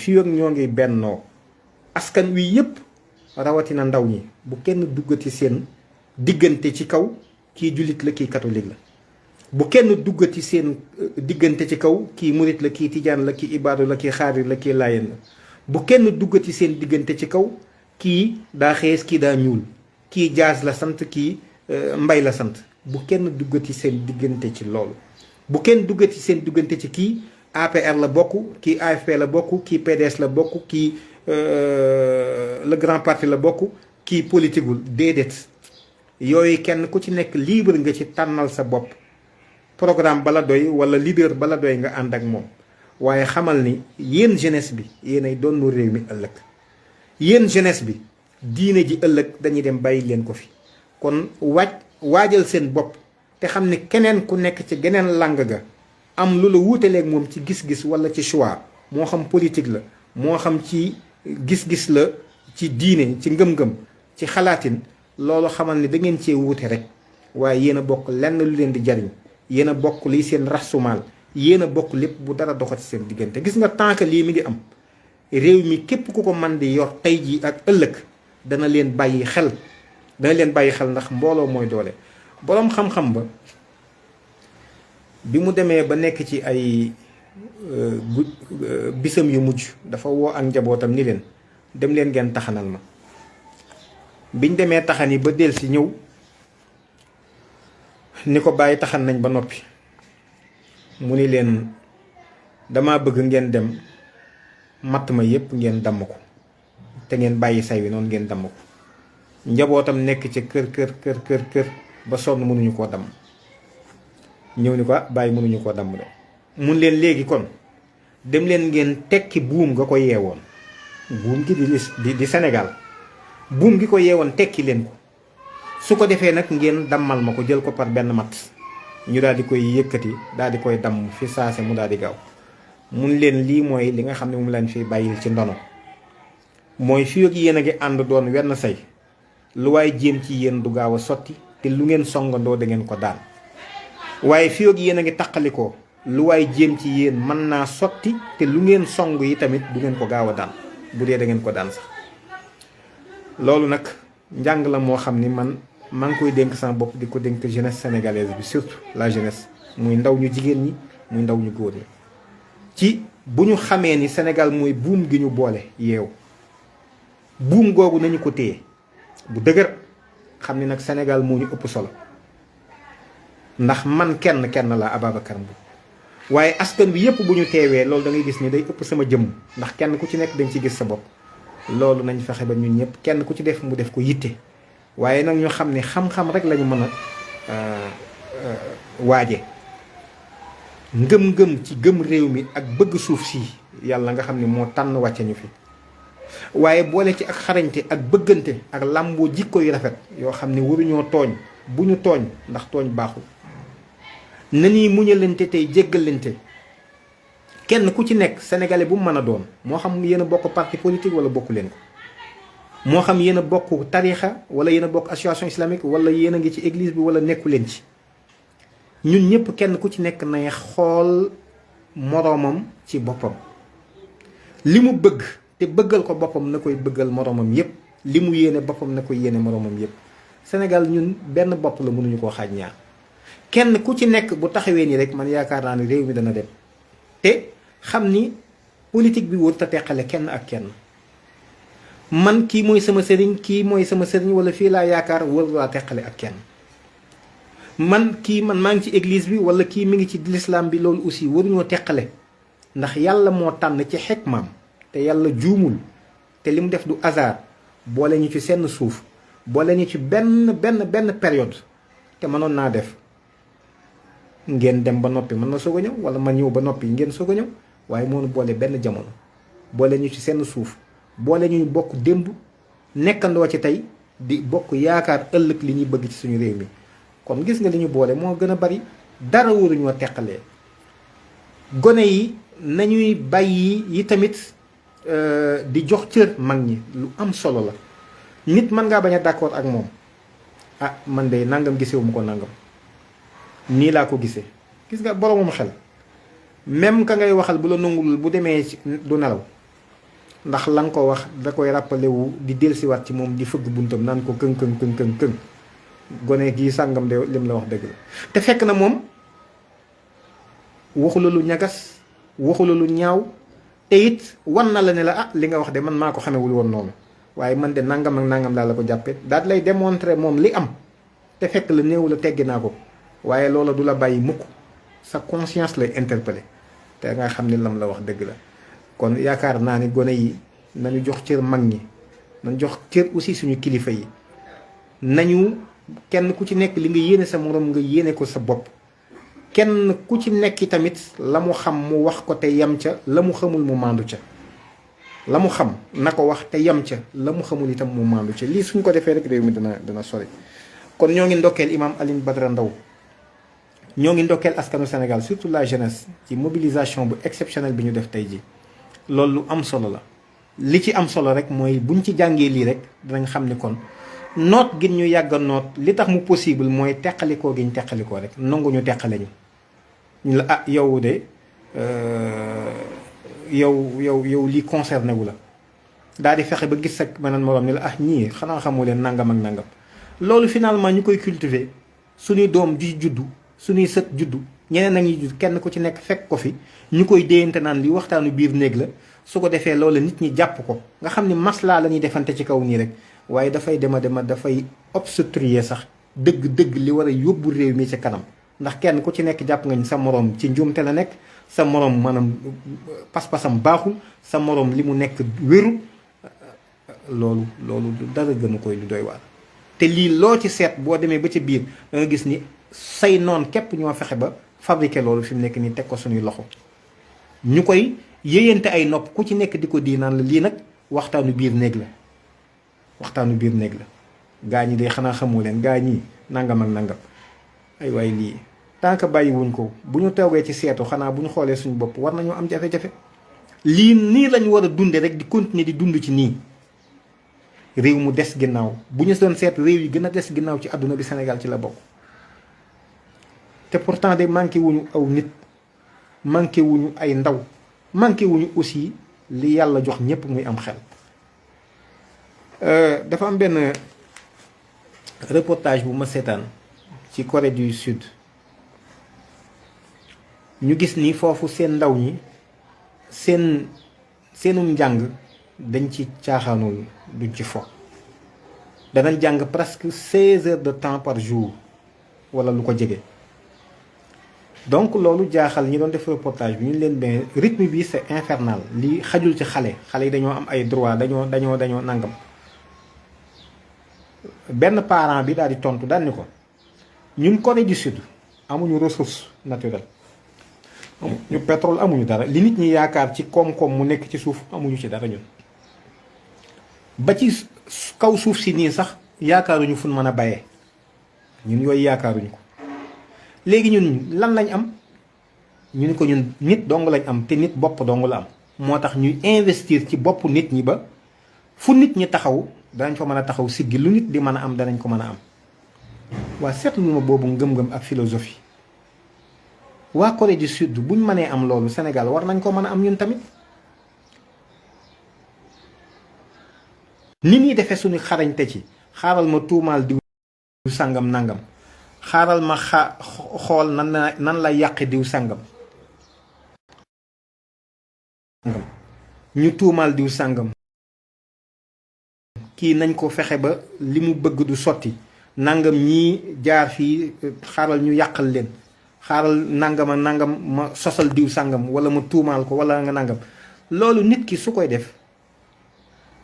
fii ak ñoo ngi bennoo askan wi yépp rawatina ndaw ñi bu kenn duggati seen diggante ci kaw kii jullit la kii catholique la bu kenn duggati seen diggante ci kaw kii murit la kii tijaan la kii ibaadu la kii xaadir la kii laayeen la bu kenn duggati seen diggante ci kaw kii daa xees kii daa ñuul kii jaas la sant kii mbay la sant bu kenn duggati seen diggante ci loolu bu kenn duggati seen diggante ci kii APR la bokk kii AFP la bokk kii PDS la bokk kii le grand parti la bokk kii politiqueul déedéet yooyu kenn ku ci nekk libre nga ci tànnal sa bopp programme bala doy wala leader bala doy nga ànd ak moom waaye xamal ni yéen jeunesse bi yéenay doon réew mi ëllëg yéen jeunesse bi diine ji ëllëg dañuy dem bàyyi leen ko fi kon waajal seen bopp te xam ne keneen ku nekk ci geneen làng ga am lu la wuutaleeg moom ci gis-gis wala ci choix moo xam politique la moo xam ci gis-gis la ci diine ci ngëm-ngëm ci xalaatin loolu xamal ni da ngeen cee wuute rek waaye yéen a bokk lenn lu leen di jariñ yéen a bokk liy seen rasumaal yéen a bokk lépp bu dara doxati seen diggante gis nga tant que lii mi ngi am réew mi képp ku ko man di yor tey jii ak ëllëg dana leen bàyyi xel ndax mbooloo mooy doole boroom xam-xam ba bi mu demee ba nekk ci ay bisam yu mujj dafa woo ak njabootam ni leen dem leen ngeen taxanal ma biñ demee taxani ba del si ñëw ni ko bàyyi taxan nañ ba noppi mu ni leen dama bëgg ngeen dem matt ma yépp ngeen damm ko te ngeen bàyyi say wi noonu ngeen damm ko njabootam nekk ci kër ba sonn mënuñu koo damm ñëw ni ko bàyyi mënuñu koo damm de mun leen léegi kon dem leen ngeen tekki buum nga ko yeewoon buum gi di Sénégal buum gi ko yeewoon tekki leen ko su ko defee nag ngeen dammal ma ko jël ko par benn mat ñu daal di koy yëkkati daal di koy damm fi saase mu daal di gaaw mun leen lii mooy li nga xam ne moom leen fi bàyyil ci ndono mooy fii ak yéen a ngi ànd doon wenn say lu waay jéem ci yéen du gaaw a sotti te lu ngeen songandoo da ngeen ko daan waaye fii ak yéen a ngi taqalikoo lu waay jéem ci yéen mën naa sotti te lu ngeen song yi tamit du ngeen ko gaaw a daan bu dee da ngeen ko daan sax loolu nag njàng la moo xam ni man maa ngi koy dénk sama bopp di ko dénk jeunesse sénégalaise bi surtout la jeunesse muy ndaw ñu jigéen ñi muy ndaw ñu góor ñi ci bu ñu xamee ni Sénégal mooy buum gi ñu boole yeew buum googu nañu ko téye bu dëgër xam ni nag Sénégal moo ñu ëpp solo ndax man kenn la Ababacar Mboup waaye askan bi yépp bu ñu teewee loolu da ngay gis ni day ëpp sama jëmm ndax kenn ku ci nekk dañ ci gis sa bopp loolu nañ fexe ba ñun ñëpp kenn ku ci def mu def ko yitte waaye nag ñu xam ne xam-xam rek lañu mën a waaje ngëm-ngëm ci gëm réew mi ak bëgg suuf si yàlla nga xam ne moo tànn wàcce ñu fi waaye boole ci ak xarañte ak bëggante ak làmboo jikko yu rafet yoo xam ne waruñoo tooñ bu ñu tooñ ndax tooñ baaxul nañuy muñalante tey jéggalante kenn ku ci nekk sénégalais bu mu mën a doon moo xam yéen a bokk parti politique wala bokku leen ko moo xam yéen a bokk tarixa wala yéen a bokk association islamique wala yéen a ngi ci église bi wala nekku leen ci ñun ñëpp kenn ku ci nekk nay xool moroomam ci boppam li mu bëgg te bëggal ko boppam na koy bëggal moroomam yépp li mu yéene boppam na koy yéene moroomam yépp Sénégal ñun benn bopp la mënuñu koo xaaj ñaar kenn ku ci nekk bu taxawee nii rek man yaakaar naa ni réew mi dana dem te xam ni politique bi wër ta teqale kenn ak kenn man kii mooy sama sëriñ kii mooy sama sëriñ wala fii laa yaakaar wër laa teqale ak kenn man maa ngi ci église bi wala kii mi ngi ci l'islam bi loolu aussi waruñoo teqale ndax yàlla moo tànn ci xikmaam te yàlla juumul te li mu def du hasard boole ñu ci seen suuf boole ñu ci benn période te mënoon naa def ngeen dem ba noppi mën na soog a ñëw wala ma ñëw ba noppi ngeen soog a ñëw waaye moo nu boole benn jamono boole ñu ci seen suuf boole ñu bokk démb nekkandoo ci tey di bokk yaakaar ëllëg li ñuy bëgg ci suñu réew mi kon gis nga li ñu boole moo gën a bari dara waruñoo teqalee gone yi nañuy bàyyi yi tamit di jox cër mag ñi lu am solo la nit mën ngaa bañ a d'accord ak moom ah man de nangam gisewu ma ko nangam nii laa ko gisee gis nga boromam xel même ka ngay waxal bu la nangul bu demee du nelaw ndax la nga ko wax da koy rappelé wu di dellusiwaat ci moom di fëgg buntam naan ko këng këng këng këng këng gone gii sàngam de lim la wax dëgg la te fekk na moom waxu la lu ñagas waxu la lu ñaaw te it wan na la ne la ah li nga wax de man maa ko xamewul woon noonu waaye man de nangam ak nangam daal la ko jàppee daal lay démontrer moom li am te fekk la néew la teggi naa ko waaye loola du la bàyyi mukk sa conscience lay interpeller te nga xam ne lam la wax dëgg la kon yaakaar naa ni gone yi nañu jox cër mag ñi nañu jox cër aussi suñu kilifa yi nañu kenn ku ci nekk li nga yéene sa morom nga yéene ko sa bopp kenn ku ci nekk tamit la mu xam mu wax ko te yem ca la mu xamul mu maandu ca la mu xam na ko wax te yem ca la mu xamul itam mu maandu ca lii suñ ko defee rek réew mi dina sori kon ñoo ngi ndokkeel imam Alioune Badara Ndao ñoo ngi ndokkeel askanu Sénégal surtout la jeunesse ci mobilisation bu exceptionnelle bi ñu def tey ji loolu lu am solo la li ci am solo rek mooy buñ ci jàngee lii rek dinañ xam ni kon noot gi ñu yàgg a noot li tax mu possible mooy teqalikoo gi ñu teqalikoo rek nangu ñu teqale ñu la ah yow de yow lii concerné wu la daal di fexe ba gis sa beneen moroom ni la ah ñii xanaa xamoo leen nangam ak nangam loolu finalement ñu koy cultiver suñuy doom di juddu suñuy sët juddu ñeneen a ngi judd kenn ku ci nekk fekk ko fi ñu koy déyante naan li waxtaanu biir néeg la su ko defee loolu nit ñi jàpp ko nga xam ni maslaa la ñuy defante ci kaw nii rek waaye dafay dema dafay obstruer sax dëgg-dëgg li war a yóbbu réew mi ci kanam ndax kenn ku ci nekk jàpp nga ni sa moroom ci njuumte la nekk sa moroom maanaam pas-pasam baaxul sa moroom li mu nekk wéru loolu dara gënu koy lu doy waar te lii loo ci seet boo demee ba ci biir da nga gis ni say noon képp ñoo fexe ba fabriquer loolu fi mu nekk nii teg ko suñuy loxo ñu koy yéyante ay nopp ku ci nekk di ko di naan la lii nag waxtaanu biir néeg la waxtaanu biir néeg la gaa ñi de xanaa xamoo leen gaa ñi nangam ak nangam ay waay lii tant que bàyyi wuñ ko bu ñu toogee ci seetu xanaa bu ñu xoolee suñu bopp war nañoo am jafe-jafe lii nii lañu war a dunde rek di continuer di dund ci nii réew mu des ginnaaw bu ñu doon seet réew yi gën a des ginnaaw ci àdduna bi Sénégal ci la bokk te pourtant de manqué wuñu aw nit manqué wuñu ay ndaw manqué wuñu aussi li yàlla jox ñëpp muy am xel. dafa am benn reportage bu ma seetaan ci Corée du Sud ñu gis ni foofu seen ndaw ñi seenum njàng dañ ci caaxaanul duñ ci fo danañ jàng presque 16 heures de temps par jour wala lu ko jege. donc loolu jaaxal ñi doon def reportage bi ñu leen ben rythme bi c'est infernal li xajul ci xale yi dañoo am ay droit dañoo nangam benn parent bi daal di tontu daal ni ko ñun Corée du Sud amuñu ressource naturelle ñu pétrole amuñu dara li nit ñi yaakaar ci koom-koom mu nekk ci suuf amuñu ci dara ñun ba ci kaw suuf si nii sax yaakaaruñu fu mën a bayee ñun yooyu yaakaaruñu ko léegi ñun lan lañ am ñu ni ko ñun nit dong lañ am te nit bopp dong la am moo tax ñuy investir ci bopp nit ñi ba fu nit ñi taxaw danañ fa mën a taxaw siggi lu nit di mën a am danañ ko mën a am waa seetlu ma boobu ngëm-ngëm ak philosophie waa Corée du Sud buñ mënee am loolu Sénégal war nañ ko mën a am ñun tamit ni ñuy defee suñu xarañte ci xaaral ma tuumaal diw sàngam nangam xaaral ma xool nan la yàqe diw sàngam ñu tuumaal diw sàngam kii nañ ko fexe ba li mu bëgg du sotti nangam ñii jaar fii xaaral ñu yàqal leen xaaral nangama nangam ma sosal diw sàngam wala ma tuumaal ko wala nga nangam loolu nit ki su koy def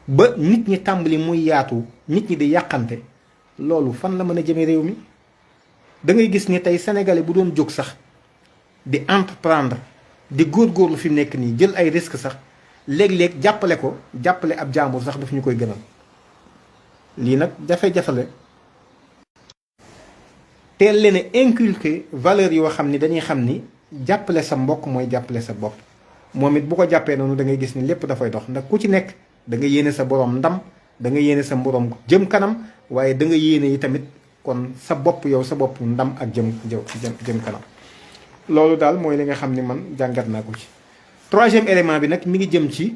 ba nit ñi tàmbali muy yaatu nit ñi di yàqante loolu fan la mën a jëme réew mi da ngay gis ni tey sénégalais bu doon jóg sax di entreprendre di góorgóorlu fi mu nekk nii jël ay risques sax léeg-léeg jàppale ab jàmbur sax daf ñu koy gënal lii nag jafe-jafe la teel leen a inculquer valeur yoo xam ni dañuy xam ni jàppale sa mbokk mooy jàppale sa bopp moom it bu ko jàppee noonu da ngay gis ni lépp dafay dox ndax ku ci nekk da nga yéene sa borom ndam da nga yéene sa borom jëm kanam waaye da nga yéene yi tamit kon sa bopp yow sa bopp ndam ak jëm kanam loolu daal mooy li nga xam ni man jàngat naa ko ci. troisième élément bi nag mi ngi jëm ci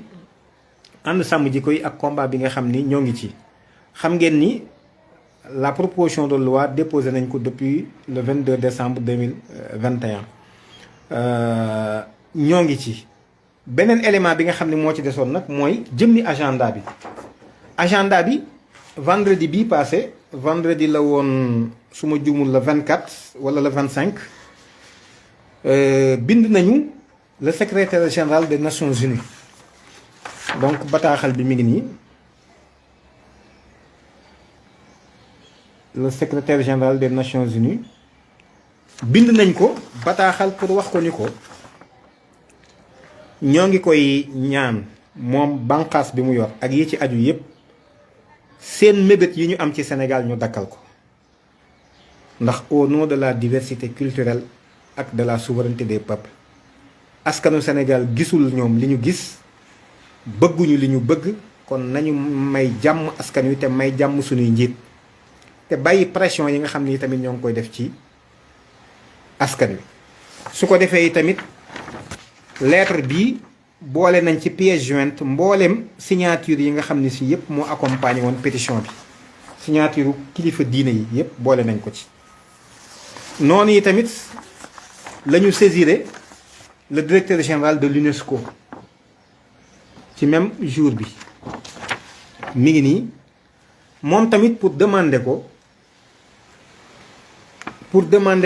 ànd sàmm jikko yi ak combat bi nga xam ni ñoo ngi ci. xam ngeen ni la proposition de loi déposé nañ ko depuis le 22 décembre 2021 ñoo ngi ci. beneen élément bi nga xam ne moo ci desoon nag mooy jëmmi agenda bi. agenda bi vendredi bii passé vendredi la woon su ma juumul le 24 wala le 25 bind nañu le secrétaire général des Nations Unies donc bataaxal bi mi ngi nii. le secrétaire général des Nations Unies bind nañ ko bataaxal pour wax ko ni ko ñoo ngi koy ñaan moom bànqaas bi mu yor ak yi ci aju yépp seen mébét yi ñu am ci Sénégal ñu dakkal ko ndax au nom de la diversité culturelle ak de la souveraineté des peuples askanu Sénégal gisul ñoom li ñu gis bëgguñu li ñu bëgg kon nañu may jàmm askan wi te may jàmm suñuy njiit te bàyyi pression yi nga xam ni tamit ñoo ngi koy def ci askan wi su ko defee tamit lettre bi boole nañ ci pièce jointe mboolem signature yi nga xam ni si yëpp moo accompagné woon pétition bi signature kilifa diine yi yëpp boole nañ ko ci. noonu yi tamit la ñu saisiré le directeur général de l'UNESCO ci même jour bi mi ngi nii moom tamit pour demander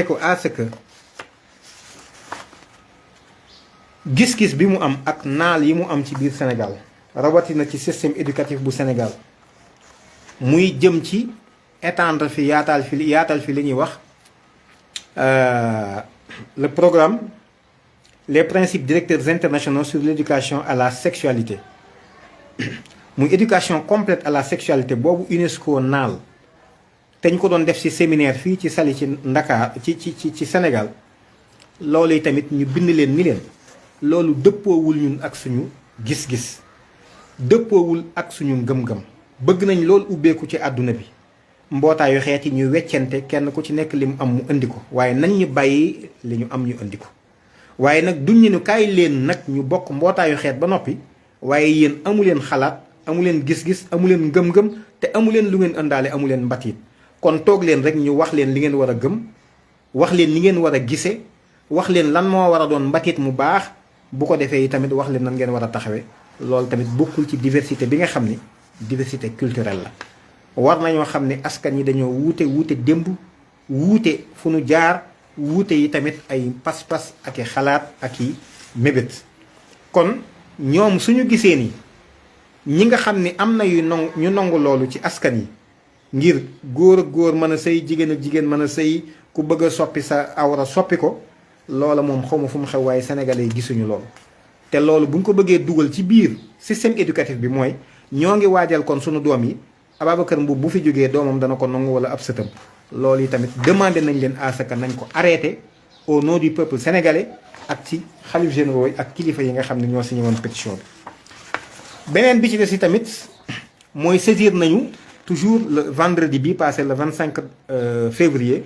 ko à ce que gis-gis bi mu am ak naal yi mu am ci biir Sénégal rawatina ci système éducatif bu Sénégal muy jëm ci étendre fi yaatal fi li ñuy wax le programme les principes directeurs internationaux sur l'éducation à la sexualité muy éducation complète à la sexualité boobu UNESCO naal te ñu ko doon def ci séminaire fii ci Saly ci Ndakaar ci Sénégal loolu tamit ñu bind leen ni leen loolu dëppoowul ñun ak suñu gis-gis dëppoowul ak suñu ngëm-ngëm bëgg nañ loolu ubbeeku ci àdduna bi mbootaayu xeet yi ñu weccante kenn ku ci nekk li mu am mu indi ko waaye nañ ñu bàyyi li ñu am ñu indi ko waaye nag duñ ñu kaay leen nag ñu bokk mbootaayu xeet ba noppi waaye yéen amu leen xalaat amu leen gis-gis amu leen ngëm-ngëm te amu leen lu ngeen ëndaale amu leen mbatiit kon toog leen rek ñu wax leen li ngeen war a gëm wax leen li ngeen war a gise wax leen lan moo war a doon mbatiit mu baax bu ko defee tamit wax leen nan ngeen war a taxawee loolu tamit bokkul ci diversité bi nga xam ni diversité culturelle la. war nañoo xam ne askan yi dañoo wuute démb wuute fu nu jaar wuute yi tamit ay pas-pas ak i xalaat ak i mébét kon ñoom suñu gisee ni ñi nga xam ni am na ñu nangu loolu ci askan yi ngir góor ak góor mën a sëy jigéen ak jigéen mën a sëy ku bëgg a soppi sa awra soppi ko loola moom xawma fu mu xew waaye sénégalais yi gisuñu loolu te loolu buñ ko bëggee dugal ci biir système éducatif bi mooy ñoo ngi waajal kon suñu doom yi Ababacar Mboup bu fi jógee doomam dana ko nangu wala ab sëtam loolu yi tamit demandé nañ leen à ce que nañ ko arrêté au nom du peuple sénégalais ak ci xalif généraux yi ak kilifa yi nga xam ne ñoo signé woon pétition bi. beneen bi ci des yi tamit mooy saisir nañu toujours le vendredi bi passé le 25 février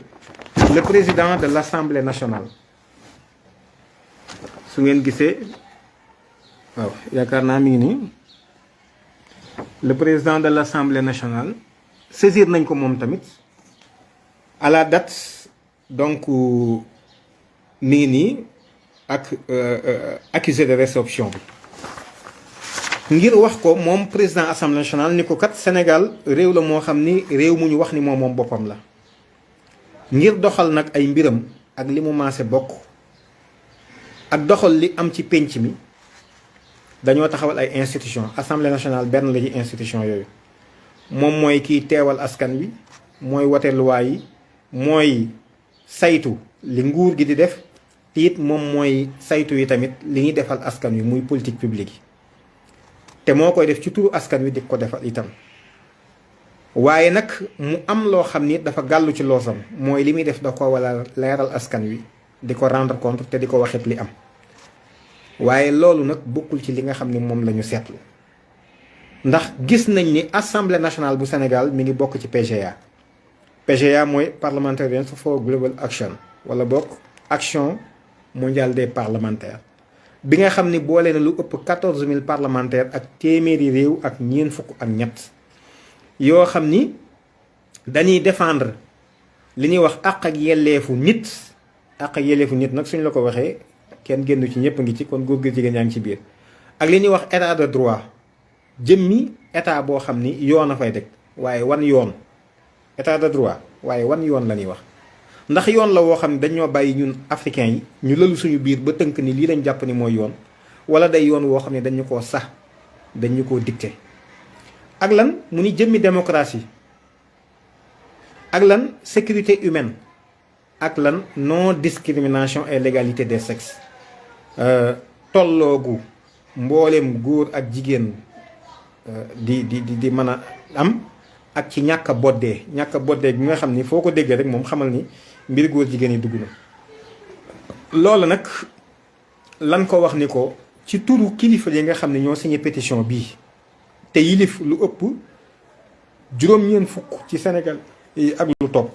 le président de l'Assemblée nationale su ngeen gisee waaw yaakaar naa mi ngi nii. le président de l'Assemblée nationale saisir nañ ko moom tamit à la date donc mi ngi nii ak accusé de réception bi ngir wax ko moom président Assemblée nationale ni ko kat Sénégal réew la moo xam ni réew mu ñu wax ni moom boppam la ngir doxal nag ay mbiram ak li mu maase bokk ak doxal li am ci pénc mi dañoo taxawal ay institution Assemblée nationale benn la ci institution yooyu moom mooy kiy teewal askan wi mooy wote loi yi mooy saytu li nguur gi di def te it moom mooy saytu yi tamit li ñuy defal askan wi muy politique publique yi te moo koy def ci turu askan wi di ko defal itam waaye nag mu am loo xam ni dafa gàllu ci loosam mooy li muy def da ko wala leeral askan wi di ko rendre compte te di ko waxit li am waaye loolu nag bokkul ci li nga xam ni moom la ñu seetlu ndax gis nañ ni assemblée nationale bu Sénégal mi ngi bokk ci PGA PGA mooy Parliamentarians for Global Action wala bokk action mondiale des parlementaires bi nga xam ni boole na lu ëpp 14000 parlementaires ak téeméeri réew ak ñeent fukk ak ñett yoo xam ni dañuy défendre li ñuy wax àq ak yelleefu nit. àq ak yelleefu nit nag suñ la ko waxee kenn génn ci ñëpp ngi ci kon góor gi jigéen yaa ngi ci biir ak li ñuy wax état de droit jëmmi état boo xam ni yoon a fay teg waaye wan yoon état de droit waaye wan yoon la ñuy wax ndax yoon la woo xam ne dañoo bàyyi ñun africains yi ñu lëlu suñu biir ba tënk ni lii lañ jàpp ni mooy yoon wala day yoon woo xam ne dañu koo sax dañu koo dicté ak lan mu ni jëmmi démocratie ak lan sécurité humaine ak lan non discrimination et l'égalité des sexes tolloogu mbooleem góor ak jigéen di mën a am ak ci ñàkk a boddee bi nga xam ni foo ko déggee rek moom xamal ni mbir góor jigéen yi dugg na loolu nag lan ko wax ni ko ci turu kilifa yi nga xam ne ñoo signé pétition bii te yilif lu ëpp juróom-ñeent fukk ci Sénégal yi ak lu topp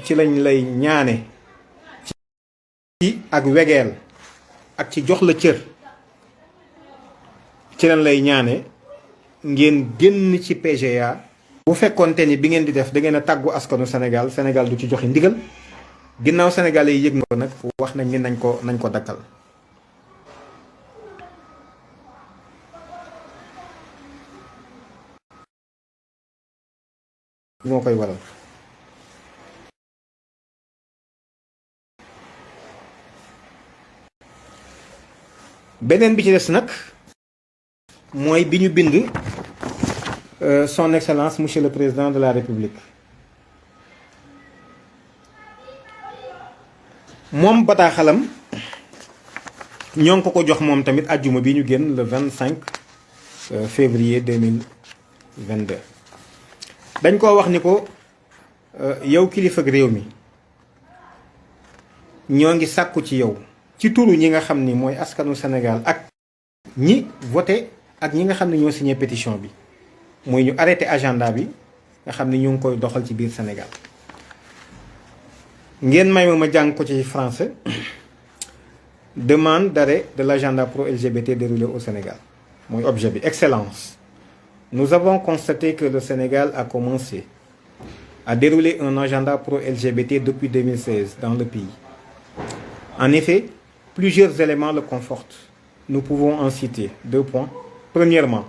ci lañ lay ñaane ci ak wegeel ak ci jox la cër ci lañ lay ñaane ngeen génn ci PGA. bu fekkoonte ni bi ngeen di def da ngeen a tàggu askanu Sénégal Sénégal du ci joxe ndigal ginnaaw Sénégal yi yëg na ko nag wax nañ ni nañ ko dakkal. moo koy waral. beneen bi ci des nag mooy bi ñu bind son excellence monsieur le président de la république moom bataaxalam ñoo ngi ko jox moom tamit àjjuma bi ñu génn le 25 février 2022 dañ koo wax ni ko yow kilifa ak réew mi ñoo ngi sàkku ci yow ci turu ñi nga xam ni mooy askanu Sénégal ak ñi voté ak ñi nga xam ne ñoo signé pétition bi mooy ñu arrêté agenda bi nga xam ne ñu ngi koy doxal ci biir Sénégal ngeen may ma jàng ko ci français. Demande d'arrêt de l'agenda pro-LGBT déroulé au Sénégal mooy objet bi. Excellence, nous avons constaté que le Sénégal a commencé à dérouler un agenda pro-LGBT depuis 2016 dans le pays. En effet, plusieurs éléments le confortent. Nous pouvons en citer 2 points. Premièrement,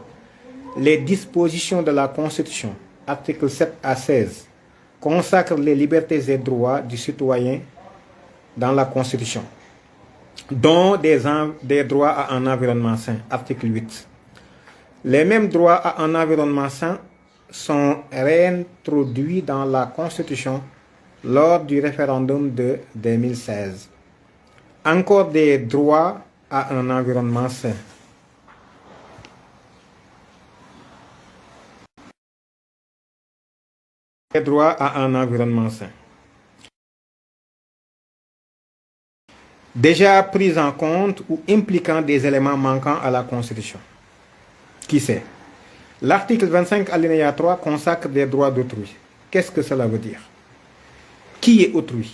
les dispositions de la Constitution, articles 7 à 16, consacrent les libertés et droits du citoyen dans la Constitution, dont des droits à un environnement sain, article 8. Les mêmes droits à un environnement sain sont réintroduits dans la Constitution lors du référendum de 2016. Encore des droits à un environnement sain. Des droits à un environnement sain. Déjà pris en compte ou impliquant des éléments manquants à la Constitution. Qui sait? L'article 25 alinéa 3 consacre des droits d'autrui. Qu'est-ce que cela veut dire? Qui est autrui?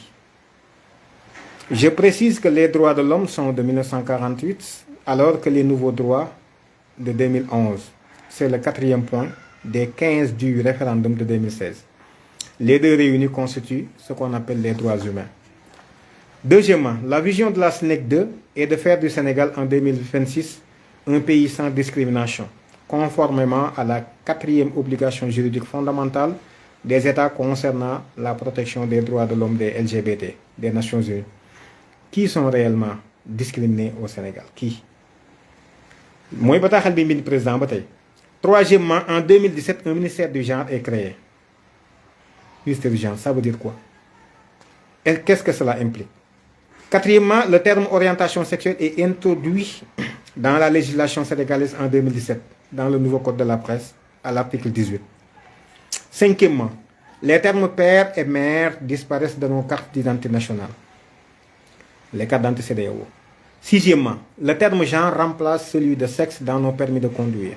Je précise que les droits de l'homme sont de 1948, alors que les nouveaux droits de 2011. C'est le 4e point des 15 du référendum de 2016. Les deux réunis constituent ce qu'on appelle les droits humains. Deuxièmement, la vision de la SNEC 2 est de faire du Sénégal en 2026 un pays sans discrimination, conformément à la 4e obligation juridique fondamentale des États concernant la protection des droits de l'homme des LGBT, des Nations Unies. Qui sont réellement discriminés au Sénégal? Qui? Moi, je suis président. Troisièmement, en 2017, un ministère du genre est créé. Ministère du genre, ça veut dire quoi? Et qu'est-ce que cela implique? Quatrièmement, le terme orientation sexuelle est introduit dans la législation sénégalaise en 2017, dans le nouveau code de la presse, à l'article 18. Cinquièmement, les termes père et mère disparaissent de nos cartes d'identité nationale, les cartes d'identité CEDEAO. Sixièmement, le terme genre remplace celui de sexe dans nos permis de conduire.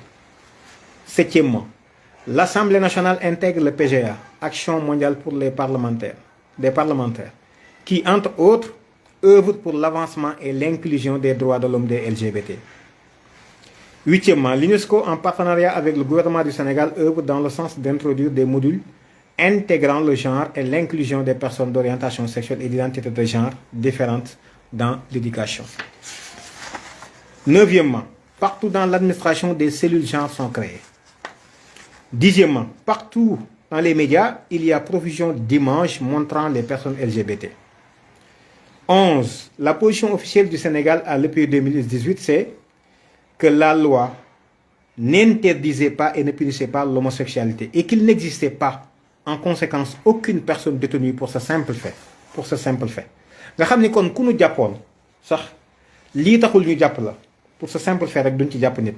Septièmement, l'Assemblée nationale intègre le PGA, Action mondiale pour les parlementaires, des parlementaires, qui, entre autres, œuvre pour l'avancement et l'inclusion des droits de l'homme des LGBT. Huitièmement, l'UNESCO, en partenariat avec le gouvernement du Sénégal, œuvre dans le sens d'introduire des modules intégrant le genre et l'inclusion des personnes d'orientation sexuelle et d'identité de genre différentes dans l'éducation. Neuvièmement, partout dans l'administration, des cellules genre sont créées. Dixièmement, partout dans les médias, il y a profusion d'images montrant les personnes LGBT. 11. La position officielle du Sénégal à l'EPI 2018, c'est que la loi n'interdisait pas et ne punissait pas l'homosexualité et qu'il n'existait pas, en conséquence, aucune personne détenue pour ce simple fait. Pour ce simple fait. Nga xam ni kon ku nu jàppoon sax lii taxul ñu jàpp la pour ce simple fait rek duñ ci jàpp nit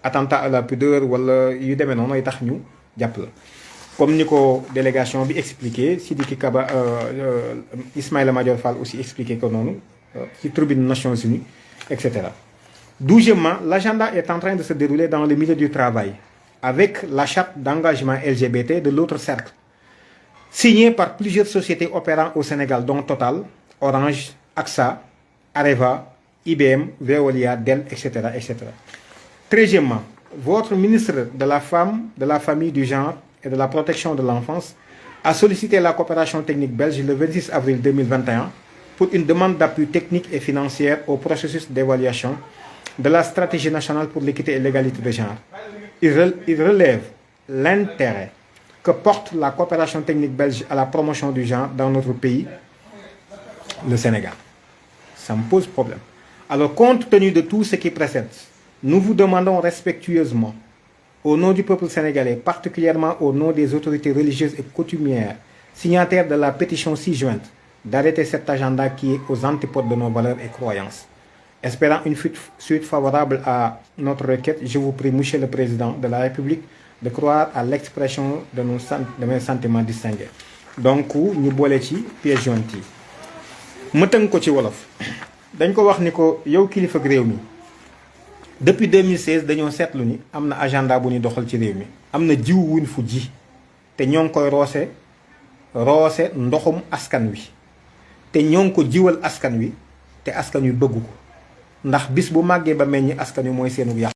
attentat à la pudeur wala yu demee noonu ay tax ñu jàpp la. Comme ni ko délégation bi expliqué Sidiki Kaba Ismaïla Madior Fall aussi expliqué ko noonu ci tribune Nations Unies etc. 12e, l'agenda est en train de se dérouler dans le milieu du travail avec la charte d'engagement LGBT de l'autre cercle, signée par plusieurs sociétés opérant au Sénégal, dont Total, Orange, AXA, Areva, IBM, Veolia, Dell, etc. etc. 13e, votre ministre de la Femme, de la Famille, du Genre et de la Protection de l'Enfance a sollicité la coopération technique belge le 26 avril 2021 pour une demande d'appui technique et financière au processus d'évaluation de la stratégie nationale pour l'équité et l'égalité de genre. Il relève l'intérêt que porte la coopération technique belge à la promotion du genre dans notre pays, le Sénégal. Ça me pose problème. Alors, compte tenu de tout ce qui précède, nous vous demandons respectueusement, au nom du peuple sénégalais, particulièrement au nom des autorités religieuses et coutumières, signataires de la pétition ci-jointe, d'arrêter cet agenda qui est aux antipodes de nos valeurs et croyances. Espérant une suite favorable à notre requête, je vous prie, Monsieur le Président de la République, de croire à l'expression de mes sentiments distingués. Donc, ñu boole ci pièce jointe yi ma tënk ko ci wolof dañ ko wax ni ko yow kilifa ak réew mi depuis 2016 dañoo seetlu ni am na agenda bu ñu doxal ci réew mi am na jiw wuñ fu ji te ñoo ngi koy roose ndoxum askan wi te ñoo ngi ko jiwal askan wi te askan wi bëggu ko ndax bis bu màggee ba meññi askan wi mooy seenu yàq